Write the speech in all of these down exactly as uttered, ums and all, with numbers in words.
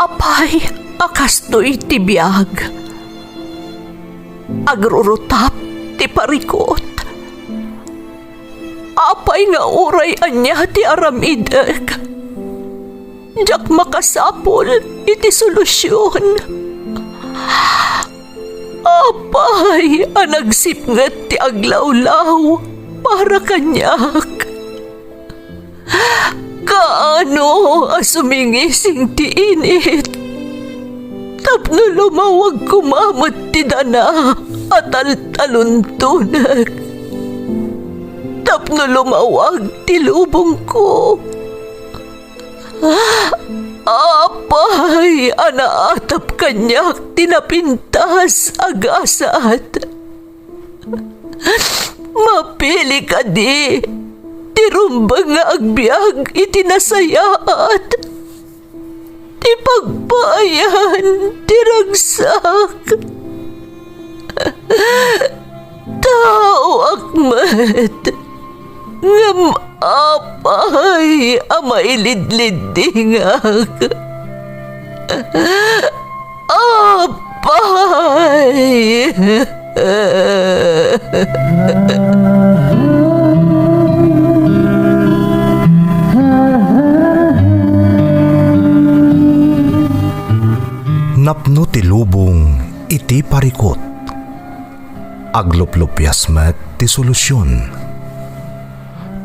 Apay a kastoy ti biag? Agrurutap ti parikut. Apay nga uray ania ti aramidek, diak makasapul iti solusion. Apay a nagsipnget ti aglawlaw para kaniak? Kaano a sumingising ti init tapno lumawag koma met ti dana a taltaluntonek, tapno lumawag ti lubongko? Apay a naatap kaniak ti napintas a gasat? Mapili kadi ti rumbeng nga agbiag iti nasayaat, ti pagpaayan ti ragsak? Taoak met, ngem apay a mailidliddingak? Apay! Napno ti lubong iti parikut. Agluplupias met ti solusion.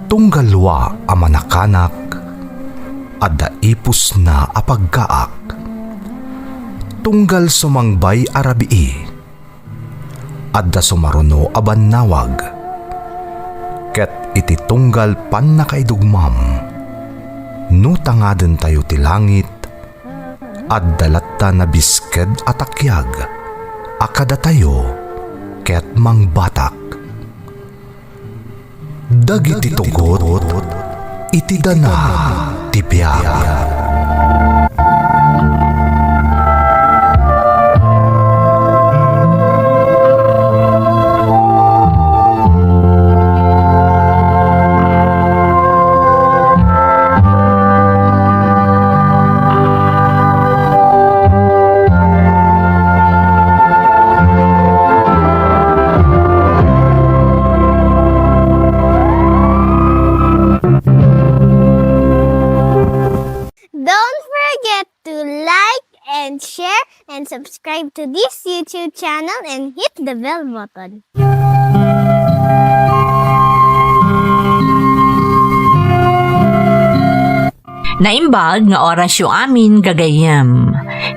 Tunggal wa a manakanak, adda ipusna a paggaak. Tunggal sumangbay a rabii, adda sumaruno a bannawag. Ket iti tunggal pannakaidugmam, no tangadentayo ti langit, adda latta nabisked a takiag a kadatayo ket mangbatak. Dagiti tugot iti dana ti biag. Don't forget to like and share and subscribe to this YouTube channel and hit the bell button. Naimbag nga orasyo amin, gagayyem.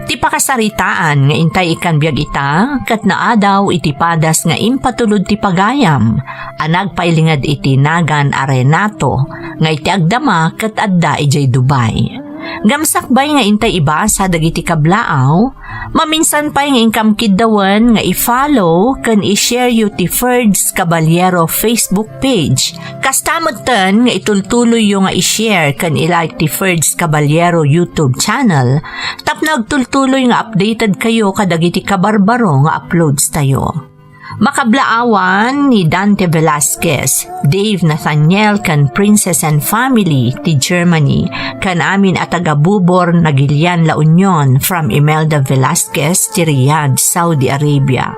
Ti pakasaritaan nga intay ikkan biag ita, ket naadaw iti padas nga impatulod ti pagayam a nagpailinged iti nagan a Renato, nga iti agdama ket adda idiay Dubai. Ngem sakbay nga intay ibasa dagiti kablaaw, maminsan pay nga inkam kiddawen nga i-follow ken i-share yo ti Ferds Caballero Facebook page. Kasta metten nga itultuloyyo nga i-share ken i-like ti Ferds Caballero YouTube channel tapno agtultuloy nga updated kayo kadagiti kabarbaro nga uploads tayo. Makablaawan ni Dante Velasquez, Dave Nathaniel ken Princess and family ti Germany, ken amin a taga Bubor, Nagilian, La Union from Imelda Velasquez ti Riyadh, Saudi Arabia,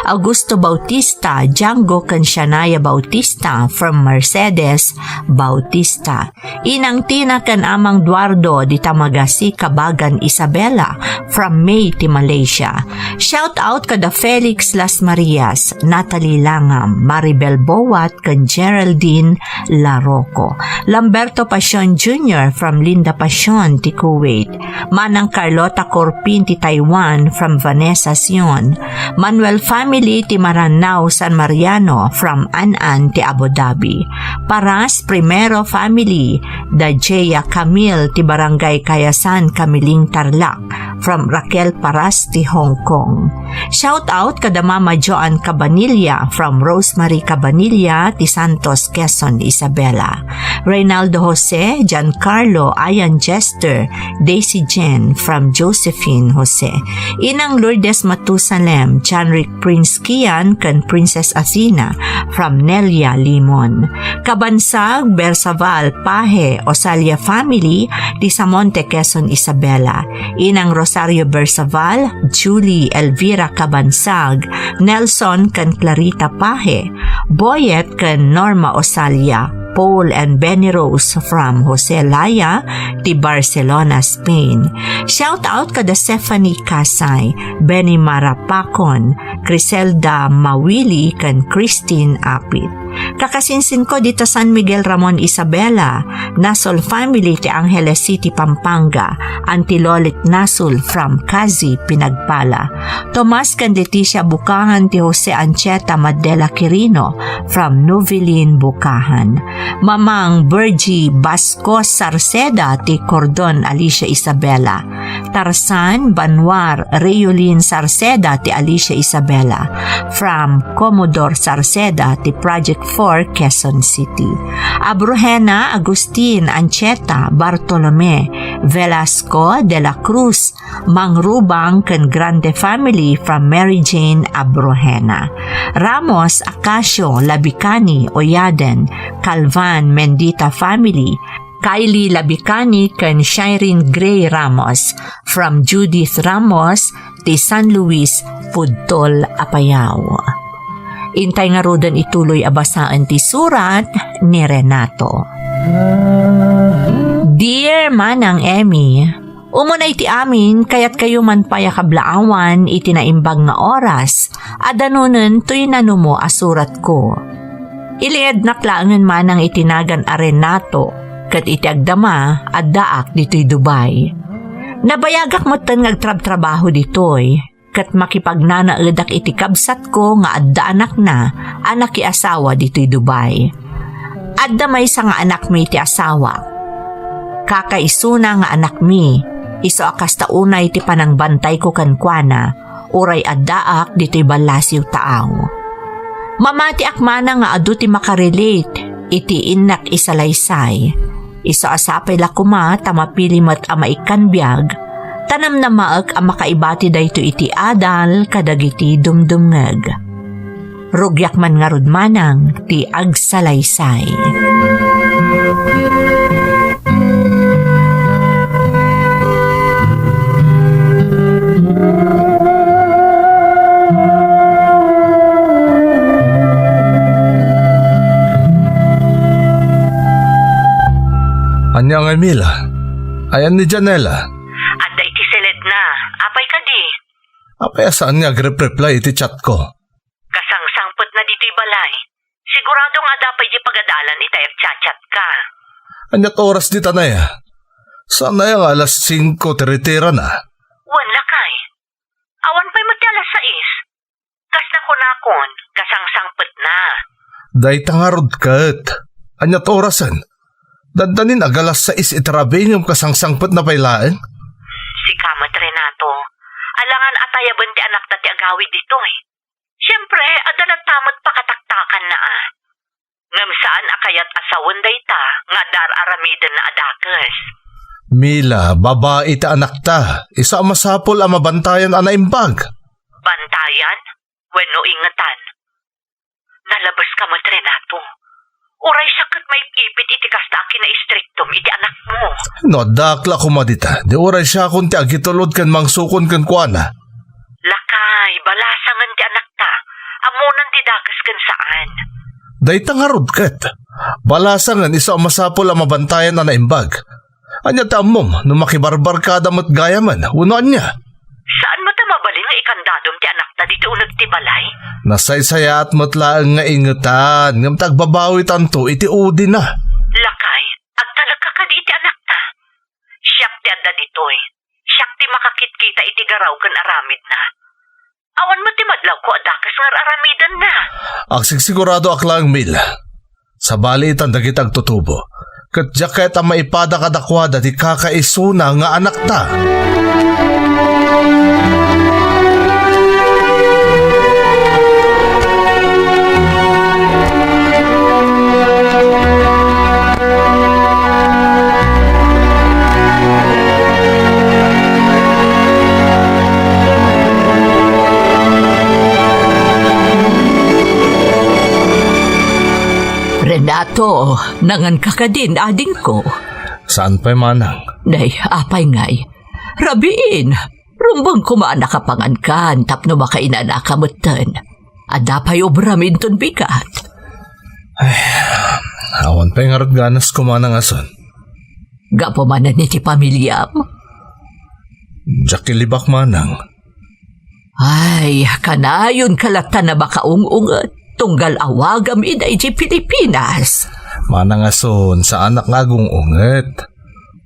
Augusto Bautista, Django ken Shania Bautista from Mercedes Bautista, Inang Tina ken Amang Duardo di Tamagasi, Kabagan, Isabela from May ti Malaysia. Shout out kada Felix Las Marias, Natalie Langam, Maribel Boat ken Geraldine Larocco. Lamberto Pasion Junior from Linda Pasion ti Kuwait. Manang Carlota Corpin ti Taiwan from Vanessa Sion. Manuel family ti Maranao San Mariano from An-an ti Abu Dhabi. Paras Primero family da Jea Camille ti Barangay Kayasan, Camiling, Tarlac from Raquel Paras ti Hong Kong. Shout out kada Mama Joan Cabanilla from Rosemary Cabanilla ti Santos, Quezon, Isabela. Reynaldo Jose, Giancarlo, Ayan Jester, Daisy Jane from Josephine Jose. Inang Lourdes Matusalem, Janrick Prince Kian ken Princess Athena from Nelia Limon. Kabansag, Bersaval, Pahe, Osalia family ti Samonte, Quezon, Isabela. Inang Rosario Berzaval, Julie Elvira Cabansag, Nelson ken Clarita Paje, Boyet ken Norma Osalia, Paul and Benny Rose from Jose Laya ti Barcelona, Spain. Shout out kada Stephanie Kasay, Benny Marapakon, Criselda Mawili ken Christine Apit. Kakasinsinko dita San Miguel Ramon, Isabela, Nasol family ti Angeles City, Pampanga, Auntie Lolit Nasol from Kazi, Pinagpala. Tomas ken Leticia Bukahan ti Jose Ancheta Madela Quirino from Nuvilin, Bukahan. Mamang Virgie Bascos Sarceda ti Cordon, Alicia, Isabela. Tarzan Banwar Reolin Sarceda ti Alicia, Isabela, from Commodore Sarceda ti Project four, Quezon City. Abrojena Agustin Ancheta Bartolome Velasco de la Cruz Mangrubang ken Grande family from Mary Jane Abrojena. Ramos Acacio Labicani Oyaden Calvan Mendita family Kylie Labicani ken Shireen Gray Ramos from Judith Ramos ti San Luis, Pudtol, Apayao. Intay ngaruden ituloy a basaen ti surat ni Renato. Dear Manang Emmy, umuna iti amin, kayatkayo man pay a kablaawan iti naimbag nga oras, a danunen toy nanumo a suratko. Iliednak laengen manang iti nagan a Renato, ket iti agdama, addaak ditoy Dubai. Nabayagak metten nga agtrabtrabaho ditoy, ket makipagnanaedak iti kabsatko nga adda anakna a nakiasawa ditoy Dubai. Adda maysa nga anakmi iti asawak. Kakaisuna nga anakmi, isu a kasta unay ti panangbantayko kenkuana, uray addaak ditoy ballasiw taaw. Mamatiak manang nga adu ti makarelate iti innak isalaysay. Isu a sapay la koma ta mapili met a maikkan biag, ta namnamaek a makaibati daytoy iti adal kadagiti dumdumngeg. Rugiak man ngarud manang ti agsalaysay. Ania nga Emil? Ayan ni Janela? Adda iti siledna. Apay kadi? Apay a saan nga agrep-reply iti chatko? Kasangsangpetna ditoy balay. Sigurado nga adda pay di pagadalan ita agchat-chatka. Aniat oras dita nay? Saan aya nga alas singko ti ritirana? Wen, lakay. Awan pay met ti alas sais. Kas nakunakon, kasangsangpetna. Dayta ngarud ket. Aniat orasen? Dandanin agalas sais iti rabii ngem kasangsangpetna pay laeng? Sika met, Renato. Alangan a tayaben ti anakta ti agawid ditoy. Siempre, adda latta met pakataktakanna a. Ngem saan a kayat a sawen dayta nga adda ar-aramidenna a dakes. Mila, babai ti anakta. Isu a masapul a mabantayan a naimbag. Bantayan? Wenno ingetan? Nalabeska met, Renato. Uray siak ket maipipit iti kasta a kinaistriktom iti anakmo. No addaak la koma dita, di uray siakon ti agitul-od ken mangsukon kenkuana. Lakay, balasangen ti anakta. Ammonan ti dakes ken saan. Dayta ngarud ket. Balasangen isu a masapul a mabantayan a naimbag. Ania ti ammom no makibarbarkada met gayamen wenno ania? Saan met a mabalin nga ikandadom ti anakta ditoy uneg ti balay? Nasaysayaat met laeng nga ingetan ngem ta agbabawitanto iti udina. Lakay, agtalekka kadi iti anakta? Siak ti adda ditoy. Siak ti makakitkita iti garaw ken aramidna. Awan met ti madlawko a dakes nga ar-aramidenna. Agsigsiguradoak laeng, Mil. Sabali itan dagiti agtutubo. Ket diak kayat a maipada kadakuada ti kakaisuna nga anakta. Renato, nanganka kadin, adingko? Saan pay, manang? Nay, apay ngay? Rabiin, rumbeng koma a nakapangankan tapno makainanaka metten. Adda pay obrami inton bigat. Awan pay ngarud ganas ko, manang Ason. Gapu manen iti pamiliam? Diak ilibak, manang. Ay, kanayon ka latta a makaung-unget, tunggal awagam ida iti Pilipinas. Manang Ason, saanak nga agung-unget.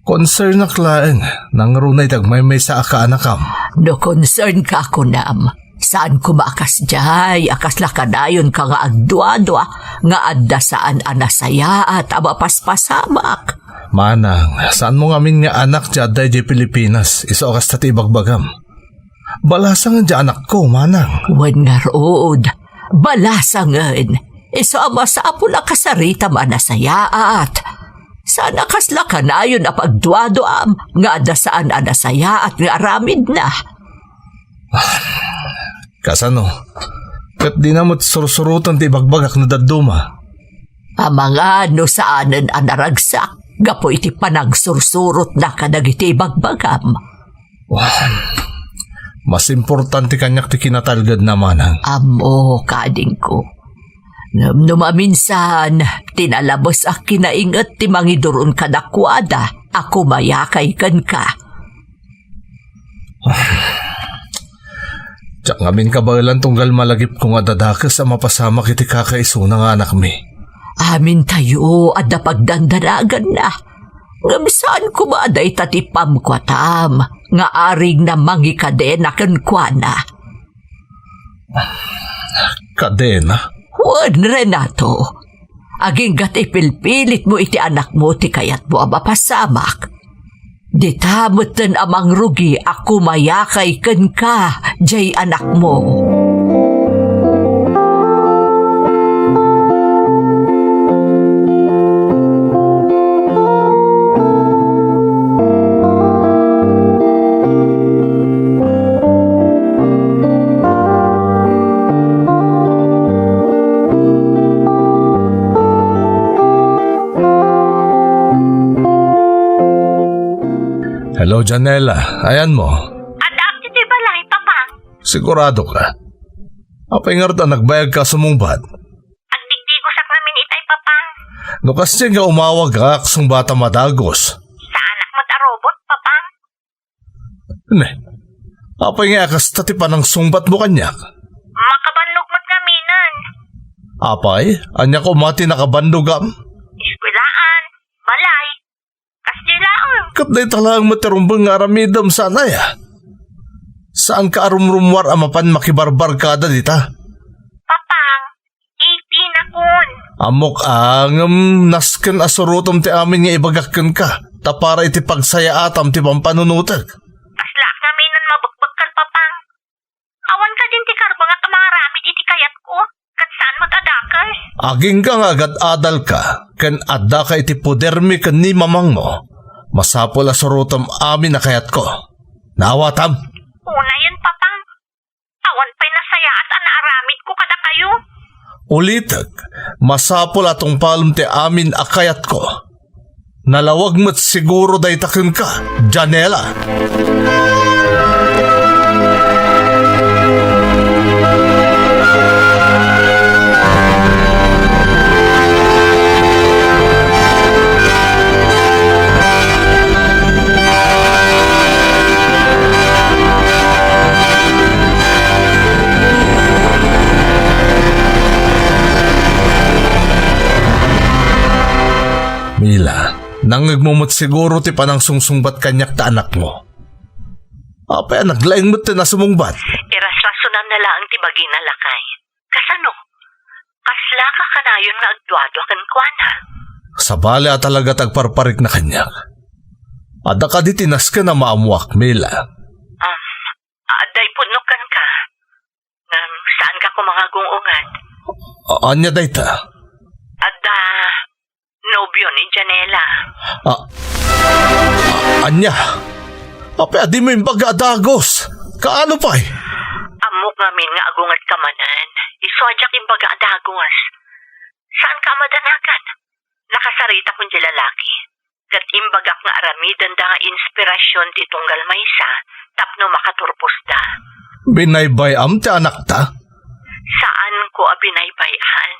Concernak laeng, nangruna iti agmaymaysa a kaanakam. No concern ka, kunam, saan koma a kasdiay a kasla kanayonka nga agduadua nga adda saan a nasayaat a mapaspasamak. Manang, saanmo ngamin nga anak ti adda idiay Pilipinas, isu a kasta ti ibagbagam. Balasangen ti anakko, manang. Wen ngarud, balasangen. Isu a masapul a kasaritam a nasayaat. Saan a kasla kanayon a pagduaduam nga adda saan a nasayaat nga aramidna. Kasano? Ket dina met sursuroten ti ibagbagak no dadduma. Amangan no saanen a naragsak gapu iti panagsursurotna kadagiti ibagbagam. Wan, mas importante kaniak ti kinatalgedna, manang. Ammok, adingko. Ngem no maminsan, ti nalabes a kinainget ti mangiduron kadakuada a kumayakay kenka. Diak ngamin kabaelan tunggal malagipko nga adda dakes a mapasamak iti kakaisuna nga anakmi. Amintayo adda pagdandanaganna. Ngem saan koma a dayta ti pamkuatam nga arigna mangikadena kenkuana. Kadena? Wen, Renato. Agingga ti ipilpilitmo iti anakmo ti kayatmo a mapasamak. Dita metten a mangrugi a kumayakay kenka, jay anakmo. Hello, Janela. Ayanmo? Addaak ditoy balay, Papa. Sigurado ka? Apay ngarud a nagbayag ka sumungbat? Agdigdigosak ngamin itay, Papa. No kasdiay nga umawagak, sungbatam a dagus. Saanak met a robot, Papa. Ne, apay nga a kasta ti panangsungbatmo kaniak? Makabannog met ngaminen. Apay, ania koma ti nakabannogam? Eskwelaan, balay, kasdiay laeng. Ket dayta laeng met ti rumbeng nga aramidem, saan aya? Saanka a rumrummuar a mapan makibarbarkada dita? Papang, eighteen akon. Ammok a, ngem nasken a surotem ti amin nga ibagak kenka, ta para iti pagsayaatam ti pampanunotek. Kaslaak ngaminen mabekbekkan, Papang. Awan kadin ti karbangat a mangaramid iti kayatko, ket saan met a dakes. Agingga nga agad-adalka, ken addaka iti podermi ken ni mamangmo. Masapul a surotem amin a kayatko. Naawatam? Unayen, Papang. Awan pay nasayaat a naaramidko kadakayo. Ulitek, masapul a tungpalem ti amin a kayatko. Nalawag met siguro dayta kenka, Janela. Mila, nangngegmo met siguro ti panangsungsungbat kaniak ta anakmo. Apay a naglaing met ti nasumungbat? Irasrasonanna laeng ti bagina, lakay. Kasano? Kaslaka kanayon nga agduadua kenkuana? Sabali a talaga ti agparparikna kaniak. Adda kadi ti nasken a maammoak, Mila? Um, adda ipudno kenka. Ngem saanka koma nga agung-unget. A-, ania dayta? Adda nobio ni Janela. A-, a-, ania? Apay a dimo imbaga a dagus? Kaano pay? Ammok ngamin nga agungetka manen. Isu a diak imbaga a dagus. Saanka a madanagan? Nakasaritakon diay lalaki. ket imbagak nga aramidenda nga inspirasyon ti tunggal maysa tapno makaturposda. Binaybay-am ti anakta? Saanko a binaybay-an.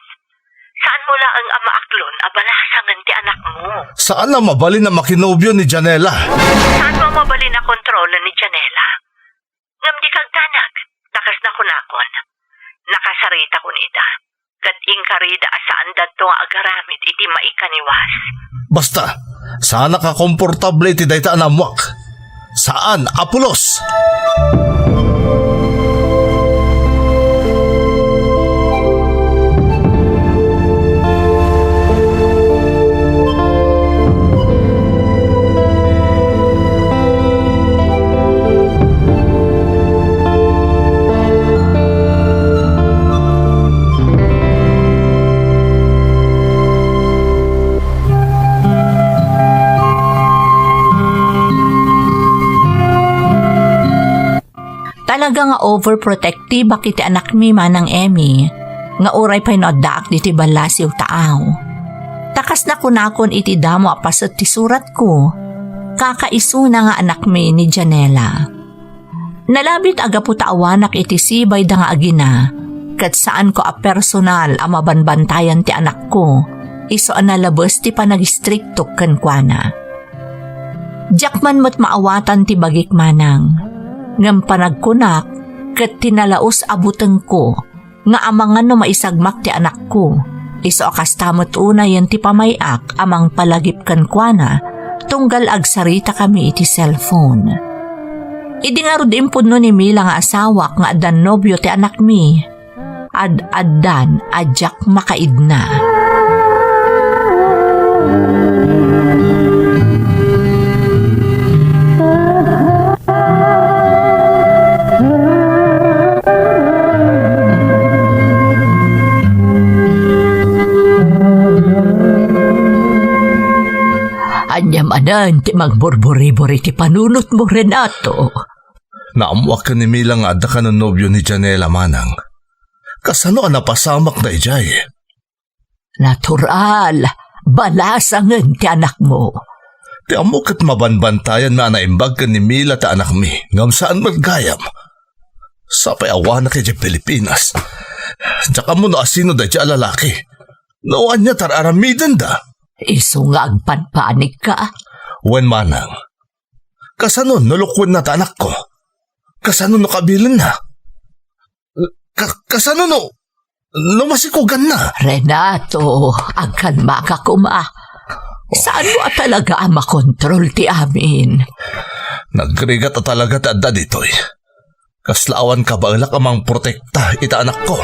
Saanmo laeng a maaklon a balasangen ti anakmo. Saan a mabalin a makinobio ni Janela. Saanmo a mabalin a kontrolen ni Janela. Ngem dika agdanag, ta kas nakunakon, nakasaritakon ida, ket inkarida a saandanto nga agaramid iti maikaniwas. Basta, saanak a komportable iti dayta a naammoak. Saan a pulos! Talaga nga overprotective iti anakmi, Manang Emmy, nga uray pay no addaak ditoy ballasiw taaw. Ta kas nakunakon iti damo a paset ti suratko, kakaisuna nga anakmi ni Janela. Nalabit a gapu ta awanak iti sibayda nga agina, ket saanko a personal a mabanbantayan ti anakko, isu a nalabes ti panagistriktok kenkuana. Diak man met maawatan ti bagik, Manang, ngem panagkunak ket ti nalaus a butengko nga amangan no maisagmak ti anakko, isu a kasta met unayen ti pamay-ak a mangpalagip kenkuana tunggal agsaritakami iti cellphone. Idi ngarud impudno ni Mila nga asawak nga addan nobio ti anakmi, ad-addan a diak makaidna. Ania manen ti mangburburibor iti panunotmo, Renato? Naammoak ken ni Mila nga adda kano nobio ni Janela, Manang. Kasano a napasamak daydiay? Natural, balasangen ti anakmo. Ti ammo ket mabanbantayanmi a naimbag ken ni Mila ti anakmi, ngem saan met gayam. Sapay awanak idiay Pilipinas. Diak ammo no asino daydiay a lalaki. No ania ti ar-aramidenda? Isu nga agpanpanikka? Wen, Manang. Kasano no lukuenna ti anakko? Kasano no kabilenna? Ka-, kasano no, no masikuganna? Renato, agkalmaka koma. Saanmo a talaga a makontrol ti amin? Nagrigat a talaga ti adda ditoy. Kasla awan kabaelak a mangprotekta ita anakko.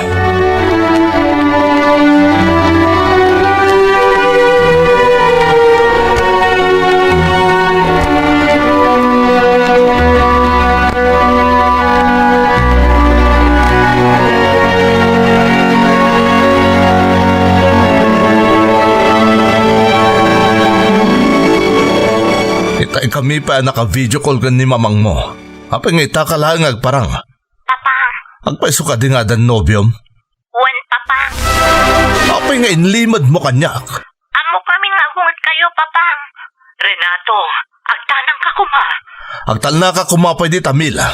Ita, ikami pay a naka-video call ken ni mamangmo. Apay nga ita ka laeng nga agparang? Papa. Agpayso kadi nga addan nobiom? Wen, Papa. Apay nga inlimedmo kaniak? Ammokami nga agungetkayo, Papa. Renato, agtalnaka koma. Agtalnaka koma pay dita, Mila.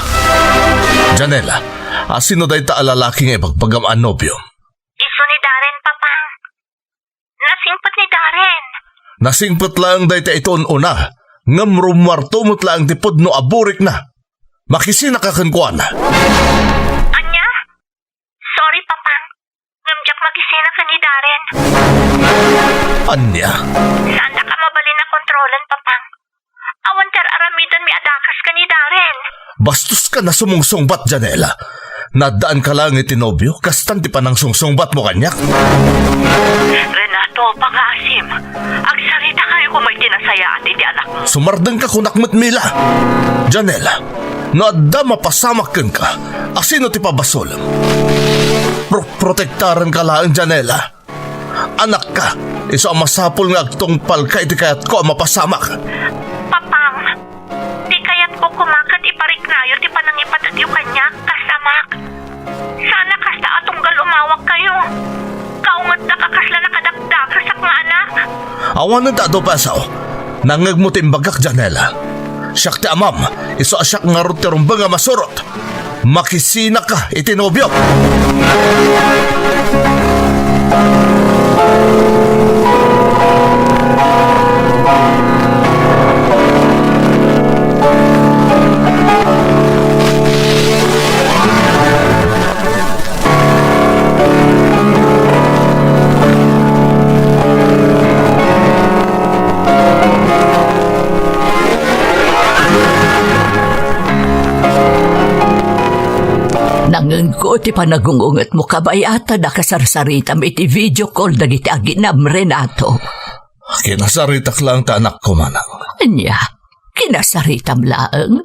Janela, asino dayta a lalaki nga ibagbagam a nobiom? Isu ni Darren, Papa. Nasingpet ni Darren. Nasingpet laeng dayta iti un-una, ngem rummuarto met laeng ti pudno a burikna. Makisinaka kenkuana. Ania? Sorry, Papa. Ngem diak makisina ken ni Darren. Ania? Saandak a mabalin a kontrolen, Papa. Awan ti ar-aramidenmi a dakes ken ni Darren. Bastoska a sumungsungbat, Janela. Naddaanka laeng iti nobio, kastan ti panangsungsungbatmo kaniak. Renato, pangaasim. Agsaritakayo koma iti nasayaat iti anakmo. Sumardengka kunak met, Mila. Janela, no adda mapasamak kenka, asino ti pabasolem? Pro-, protektaranka laeng, Janela. Anakka, isu a masapul nga agtungpalka iti kayatko a mapasamak. Papang, ti kayatko koma ket ipariknayo ti panangipatetyo kaniak kas amak. Saan a kasta a tunggal umawagkayo. Kaungetdak a kasla nakadakdakesak nga anak. Awanen ta adu peso. Nangngegmo ti imbagak, Janela. Siak ti amam, isu a siak ngarud ti rumbeng a masurot. Makisinaka iti nobiom. Nangngegko ti panagungungetmo, kabayatan a kasarsaritam iti video call dagiti aginam, Renato. Kinasaritak laeng ti anakko, manang. Ania? Kinasaritam laeng?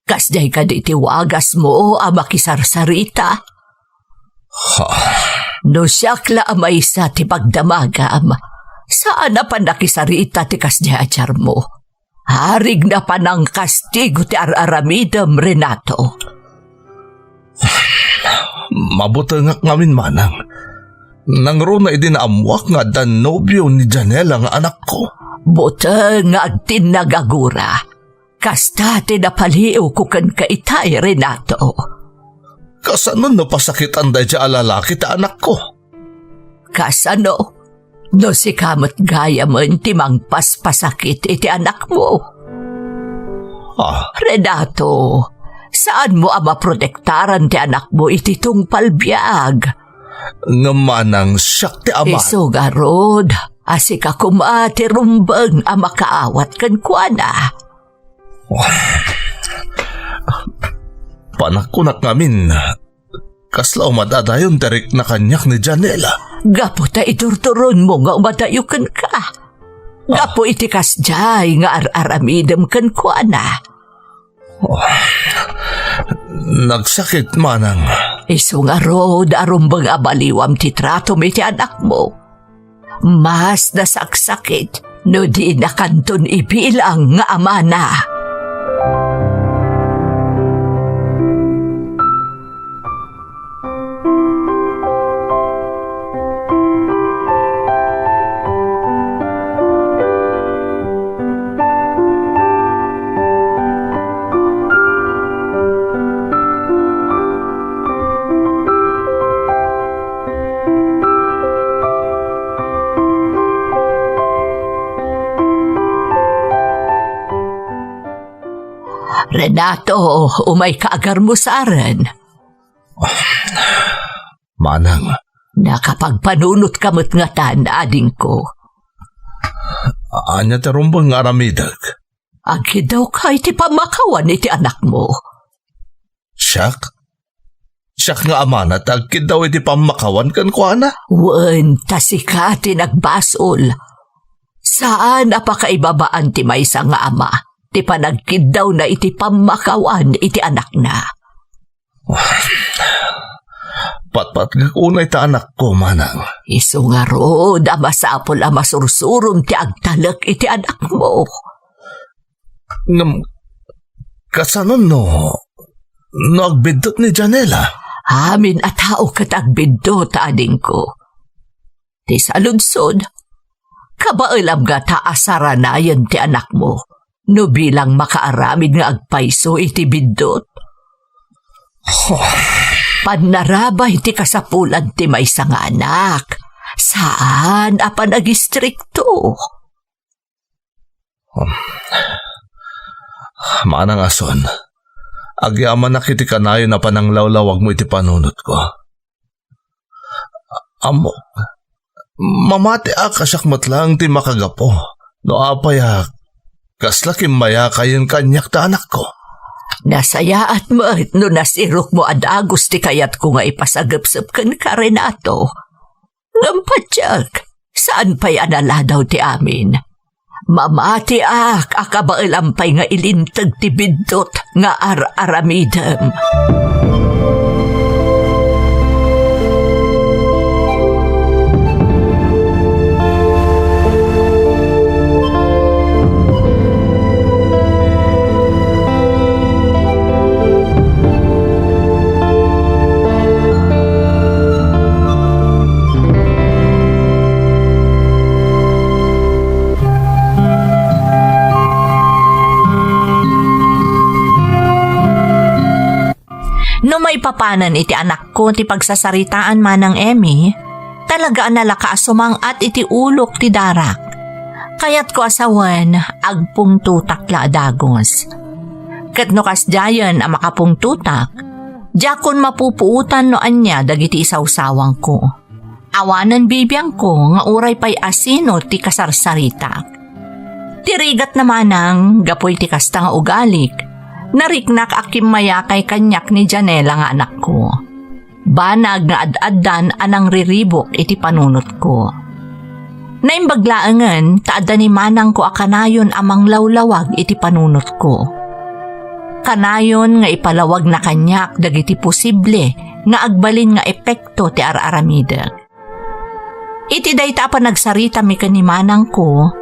Kasdiay kadi ti wagasmo a makisarsarita? Ha? No siak la a maysa ti pagdamagam, saan a pannakisarita ti kasdiay a diarmo. Arigna panangkastigo ti ar-aramidem, Renato. Mabutengak ngamin, manang. Nangruna idi naammoak nga adda nobio ni Janela nga anakko. Buteng nga agtinnag a gura. Kasta ti napaliiwko kenka itay, Renato. Kasano no pasakitan daydiay a lalaki ti anakko? Kasano? No sika met gayamen ti mangpaspasakit iti anakmo. Ah. Renato, saanmo a maprotektaran ti anakmo iti tungpal biag. Ngem manang siak ti ama. Isu ngarud, a sika koma ti rumbeng a makaawat kenkuana. Panagkunak ngamin, kasla umad-adayon ti rikna kaniak ni Janela. Gapu ta idurduronmo nga umadayo kenka. Ah. Gapu iti kasdiay nga ar-aramidem kenkuana. Oh, nagsakit, manang. Isu ngarud a rumbeng a baliwam ti tratom iti anakmo. Mas nasaksakit no dinakanton ibilang nga amana. Renato, umayka a garmusaren. Manang. Nakapagpanunotka met ngatan, adingko. Ania ti rumbeng nga aramidek? Agkiddawka iti pammakawan iti anakmo. Siak? Siak nga amana ti agkiddaw iti pammakawan kenkuana? Wen, ta sika ti nagbasol. Saan a pakaibabaan ti maysa nga ama ti panagkiddawna iti pammakawan iti anakna. Patpatgek unay ta anakko, manang. Isu ngarud a masapul a masursurom ti agtalek iti anakmo. Ngem, kasano no, no agbiddut ni Janela? Amin a tao ket agbiddut, adingko. Ti saludsod, kabaelam ngata a saranayen ti anakmo no bilang makaaramid nga agpayso iti biddut? Pannarabay ti kasapulan ti maysa nga anak. Saan a panagistrikto. Manang a son, agyamanak iti kanayon a pananglawlawagmo iti panunotko. Ammok, mamatiak a siak met laeng ti makagapu no apay a kasla kimmayakayen kaniak ta anakko. Nasayaat met no nasirokmo a dagus ti kayatko nga ipasagepsep kenka, Renato. Ngem patiek, saan pay a naladaw ti amin. Mamatiak a kabaelam pay nga ilinteg ti biddut nga ar-aramidem. No maipapanen iti anakko ti pagsasaritaan, Manang Emmy, talaga a nalaka a sumang-at iti ulok ti darak. Kayatko a sawen, agpungtotak la a dagus. Ket no kasdiayen a makapungtotak, diakon mapupuotan no ania dagiti isawsawangko. Awanen bibiangko nga uray pay asino ti kasarsaritak. Ti rigat na manang, gapu iti kasta nga ugalik, nariknak a kimmayakay kaniak ni Janela nga anakko. Banag nga ad-addan a nangriribuk iti panunotko. Naimbag laengen ta adda ni manangko a kanayon a manglawlawag iti panunotko. Kanayon nga ipalawagna kaniak dagiti posible nga agbalin nga epekto ti ar-aramidek. Iti dayta a panagsaritami ken ni manangko,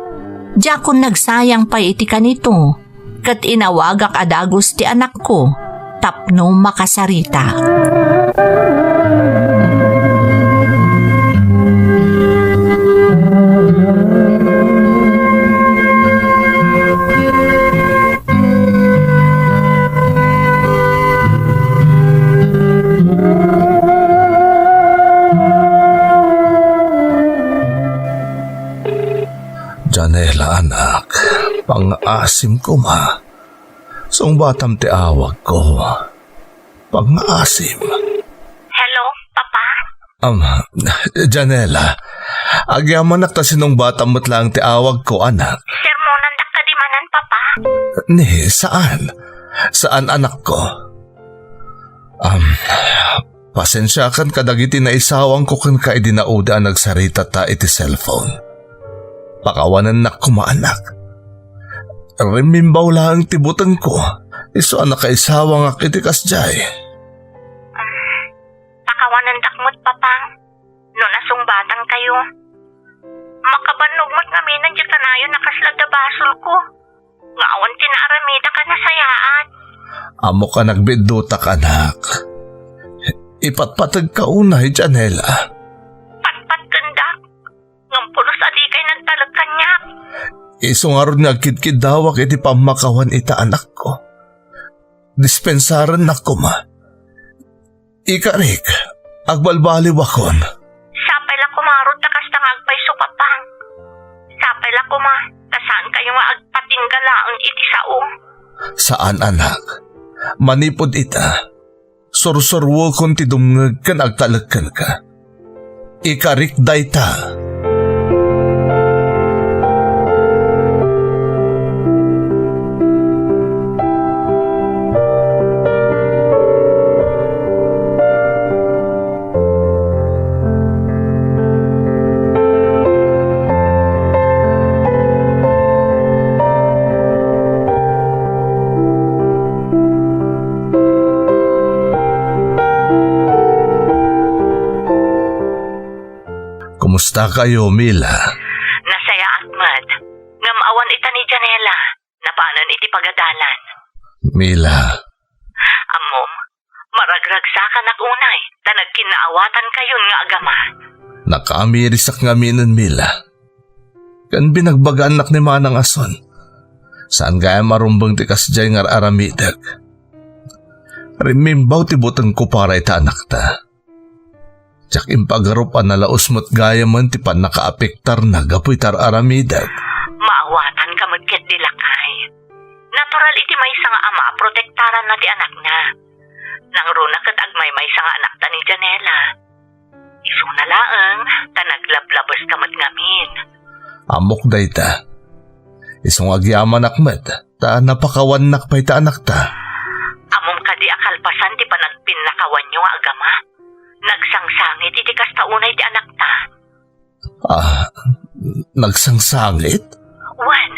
diakon nagsayang pay iti kanito, ket inawagak a dagus ti anakko tapno makasarita. Janela, anak, pangngaasim koma. Sungbatam ti awagko. Pangngaasim. Hello, Papa? Um, Janela, agyamanak ta sinungbatam met laeng ti awagko, anak. Sermonandak kadi manen, Papa? Ni, saan? Saan, anakko? Um, pasensiakan kadagiti naisawangko kenka idi naudi a nagsaritata iti cellphone. Pakawanennak koma, anak. Rimmimbaw laeng ti butengko, isu a nakaisawangak iti kasdiay. Pakawanendak met, Papa, no nasungbatankayo. Makabannog met ngamin diay kanayon a kasla adda basolko. Nga awan ti naaramidek a nasayaat. Ammok a nagbiddutaka, anak. Ipatpategka unay, Janela. Patpatkendak? Ngem pulos a dikay nagtalek kaniak. Isu ngarud nga agkidkiddawak iti pammakawan ita, anakko. Dispensarennak koma. Ikarik, agbalbaliwakon. Sapay la koma ngarud ta kasta nga agpayso, Papa. Sapay la koma ta saankayo nga agpatingga laeng iti sao. Saan, anak. Manipud ita, sursuruekon ti dumngeg ken agtalek kenka. Ikarik dayta. Kumustakayo, Mila? Nasayaat met. Ngem awan ita ni Janela. Napanen iti pagadalan. Mila. Ammom, maragragsakanak unay, ta nagkinnaawatankayon nga agama. Nakaamirisak ngaminen, Mila. Ken binagbagaannak ni Manang a son, saan gayam a rumbeng ti kasdiay nga ar-aramidek. Rimmimbaw ti butengko para ita anakta. Diak impagarup a nalaus met gayamen ti pannakaapektarna gapu iti ar-aramidek. Maawatanka met ketdi, lakay. Natural iti maysa nga ama a protektaranna ti anakna. Nangruna ket agmaymaysa nga anakta ni Janela. Isuna laeng ta naglablabeska met ngamin. Ammok dayta. Isu nga agyamanak met ta napakawannak pay ta anakta. Ammom kadi a kalpasan ti panagpinnakawanyo nga agama, nagsangsangit iti kasta unay ti anakta? Ah, nagsangsangit? Wen,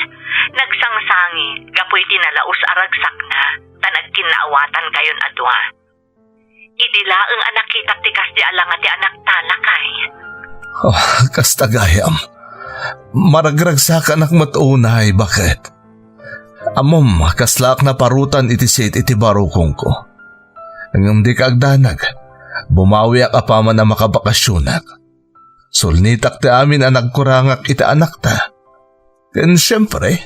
nagsangsangit gapu iti nalaus a ragsakna ta nagkinnaawatankayon a dua. Idi laeng a nakitak ti kasdi a langa ti anakta, lakay. Oh, kasta gayam. Maragragsakanak met unay, baket? Ammom, kaslaak naparutan iti siit iti barukongko. Ngem dika agdanag, bumawiak apaman a makabakasionak. Sulnitak ti amin a nagkurangak iti anakta. Ken siempre,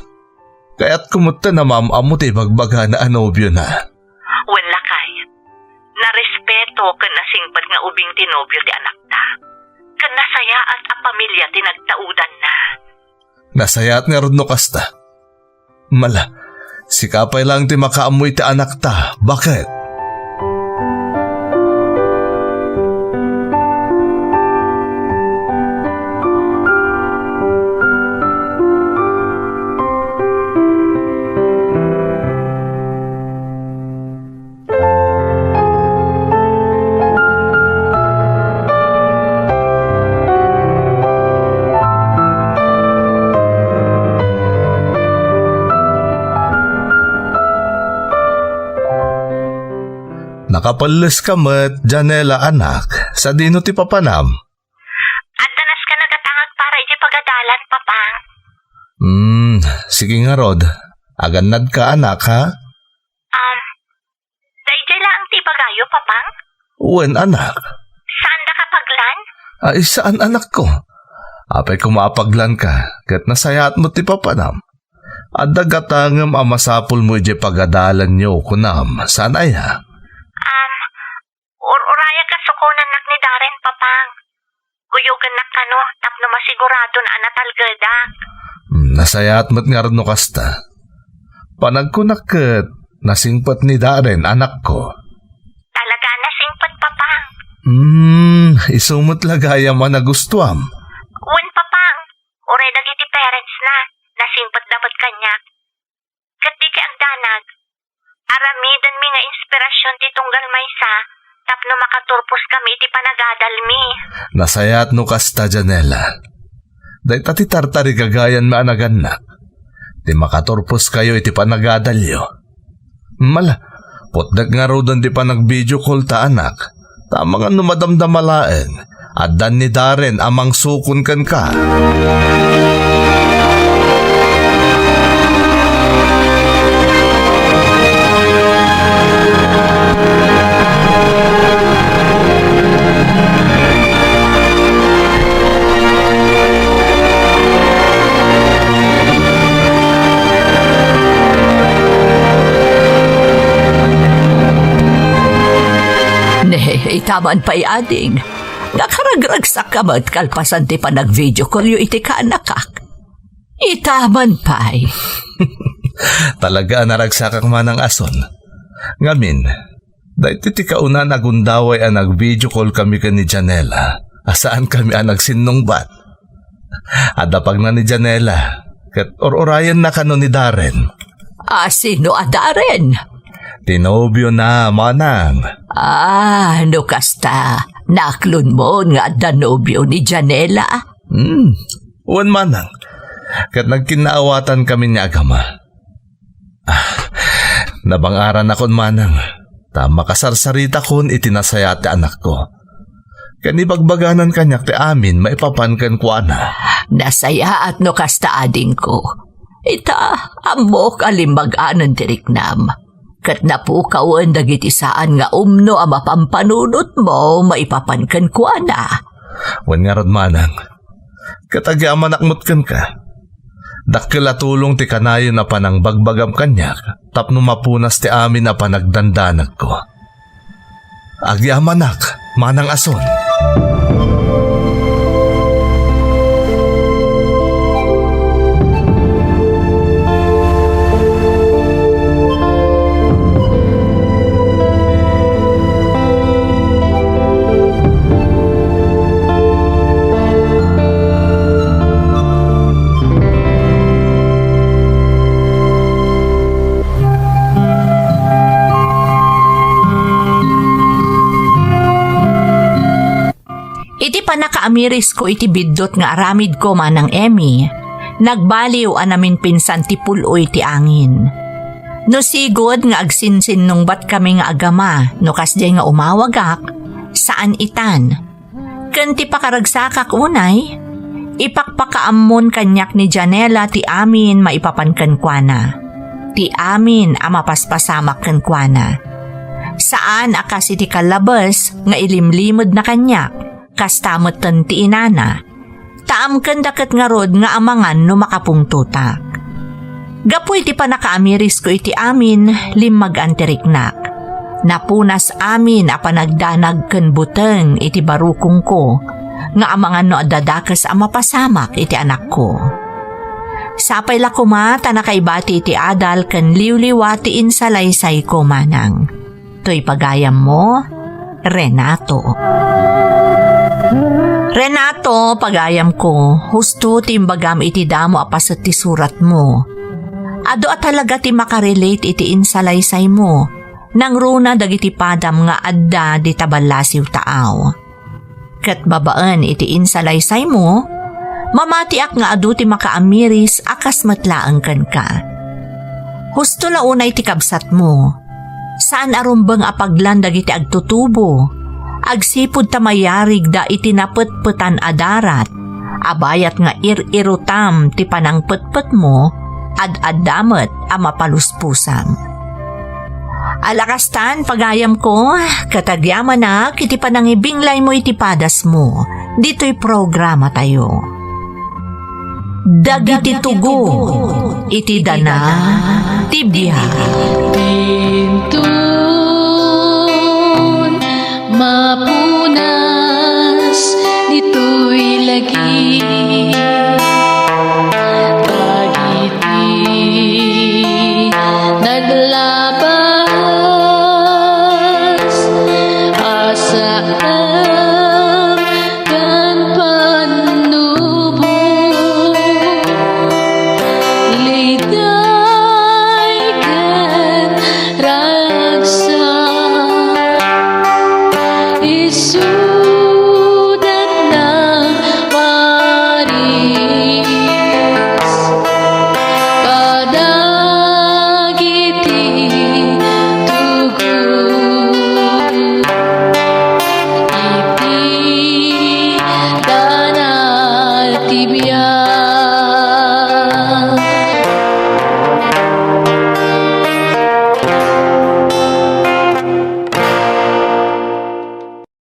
kayatko met ta namam-ammo ti ibagbagana a nobiona. Wen, lakay. Nare ubing ti nobio ti anakta. Ken nasayaat a pamilia ti nagtaudanna. Nasayaat ngarud no kasta. Mala, sika pay laeng ti makaammo iti anakta. Baket? Nakapelles ka met, Janela, anak. Sadino ti papanam? Adda nasken a gatangek para iti pagadalan, Papang. Hmm, sige ngarud. Agannadka, anak, ha? Um, daydiay laeng ti ibagayo, Papang? Wen, anak. Saandaka paglan? Ay, saan, anakko. Apay koma a paglanka, ket nasayaat met ti papanam. Adda gatangem a masapulmo idiay pagadalanyo, kunam, saan aya? Um, ur-urayak a sukonannak ni Darren, Papang. Kuyogennak kano tapno masiguradon a natalgedak. Hmm, nasayaat met ngarud no kasta. Panagkunak ket nasingpet ni Darren, anakko. Talaga a nasingpet, Papang? Hmm, isu met la gayam a nagustuam. Wen, Papang. Uray dagiti parents na, nasingpetda met kaniak. Ket dikay agdanag, aramidenmi nga inspirasion ti tunggal maysa tapno makaturposkami iti panagadalmi. Nasayaat no kasta, Janela. Dayta ti tartarigagayanmi a nagannak, ti makaturposkayo iti panagadalyo. Mala, putdek ngaruden ti panag-video call ta, anak. Ta amangan no madamdama laeng, addan ni Darren a mangsukon kenka. Ne, ita man pay, ading. Nakaragragsakka met kalpasan ti panag-video call-yo iti kaanakak. Ita man pay. Talaga a naragsakak, manang Ason. Ngamin, daytoy ti kauna a nagundaway a nag-video call kami ken ni Janela, a saan kami a nagsinnungbat. Adda pagna ni Janela, ket ur-urayenna kano ni Darren. A, sino a Darren? Ti nobio na, manang. Ah, no kasta, naaklonmon nga adda nobio ni Janela? Hmm, wen, manang. Ket nagkinnaawatan kami nga agama. Ah, nabangaranakon, manang, ta makasarsaritakon iti nasayaat ti anakko. Ken ibagbaganan kaniak ti amin maipapan kenkuana. Nasayaat no kasta, adingko. Ita, ammok a limmaganen ti riknam. Ket napukawen dagiti saan nga umno a mapampanunotmo maipapan kenkuana. Wen ngarud, manang, ket agyamanak met kenka. Dakkel a tulong ti kanayon a panangbagbagam kaniak tapno mapunas ti amin a panagdandanagko. Agyamanak, manang Ason. Iti pannakaamirisko iti biddut nga aramidko, Manang Emmy, nagbaliw a naminpinsan ti pul-oy ti angin. No sigud nga agsinsinnungbatkami nga agama no kasdiay nga umawagak, saan itan. Ken ti pakaragsakak unay, ipakpakaammon kaniak ni Janela ti amin maipapan kenkuana, ti amin a mapaspasamak kenkuana. Saan a kas iti kallabes nga ilimlimedna kaniak, kasta metten ti inana. Ta amkenda ket ngarud nga amangan no makapungtotak. Gapu iti pannakaamirisko iti amin, limmagan ti riknak. Napunas amin a panagdanag ken buteng iti barukongko nga amangan no adda dakes a mapasamak iti anakko. Sapay la koma ta nakaibati iti adal ken liwliwa ti insalaysayko manang. Toy pagayammo, Renato. Renato, pagayamko, husto ti imbagam iti damo a paset ti suratmo. Adu a talaga ti makarelate iti insalaysaymo. Nangruna dagiti padam nga adda dita ballasiw taaw. Ket babaen iti insalaysaymo, mamatiak nga adu ti makaamiris a kas met laeng kenka. Husto la unay ti kabsatmo. Saan a rumbeng a paglan dagiti agtutubo. Agsipud ta mayarigda iti napetpetan a darat, a bayat nga ir-irutam ti panangpetpetmo, ad-adda met a mapaluspusam. Alakastan, pagayamko, ket agyamanak iti panangibinglaymo iti padasmo ditoy programatayo. Dagiti tugot iti dana ti biag. Inton mapunas ditoy lagi, dagiti naglabas a saan ken pannubo, liday ken ragsak, isuda nang paris kadagiti tugot iti dana ti